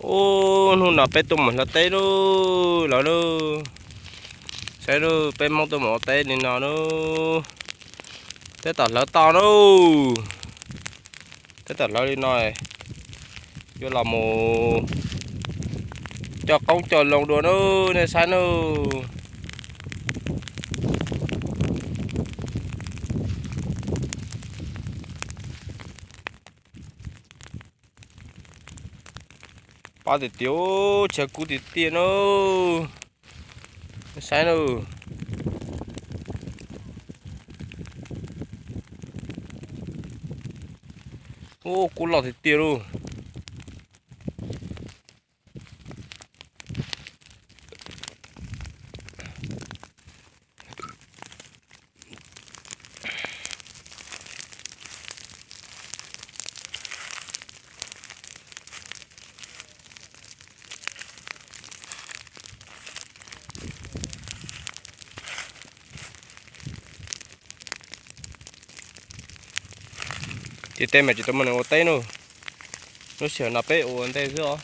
Ub, hnub no peb tuaj mus hlawv teb lauj, lawv lauj. Saib lauj, peb Hmoob tuaj mus ua teb li no lauj. Teb tom hlawv toj lauj. Teb tom hlawv li no, yuav los mus coj qoob coj loo dua lauj, nej saib lauj. Pab tiag tiag, tshav kub tiag tiag lauj. Saib lauj. Ub, kub loj tiag tiag lauj. Ces tej mas tsis tau muaj neeg ua teb na. Lub sij hawm no peb ua ntej xwb os.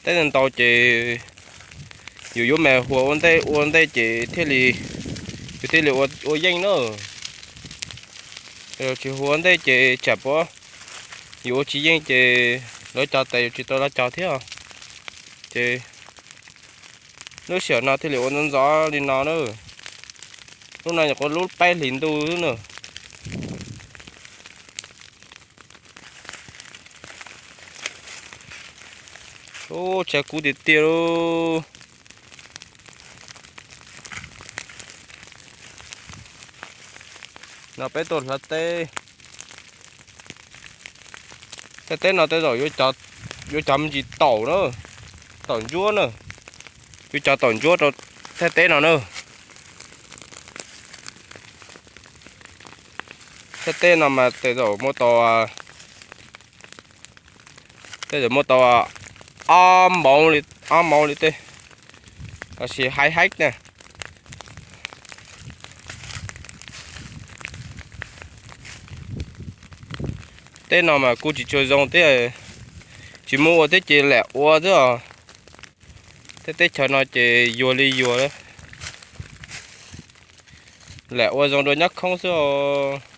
Teb ntau ces yus yuav mas huas ua ntej, ua ntej ces thiaj li, yus thiaj li ua yeej na. Yog tsis huas ua ntej ces tsam puas yus ua tsis yeej ces lawv cog tes yus tsis tau lawv cog thiab. Ces lub sij hawm no thiaj li ua ntxov ntxov li no na. Lub no nyuam qhuav lub peb hlis ntuj xwb na. Ub, tshav kub tiag tiag lauj. No peb tuaj hlawv teb. Thaj teb no tej zaum yuav cog me ntsis taum na, taum ntsuab na. Yuav cog taum ntsuab rau thaj teb no na. Thaj teb no mas tej zaum muaj tau, tej zaum muaj tau ob mauv li, ob mauv li tej, los sis haib haib na. Teb no mas kuj tsis tshua zoo thiab, tsis muaj ua thiab ces lam ua xwb os. Tej teb chaws no ces yuag li yuag, lam ua zoo dua nyob khoob xwb os.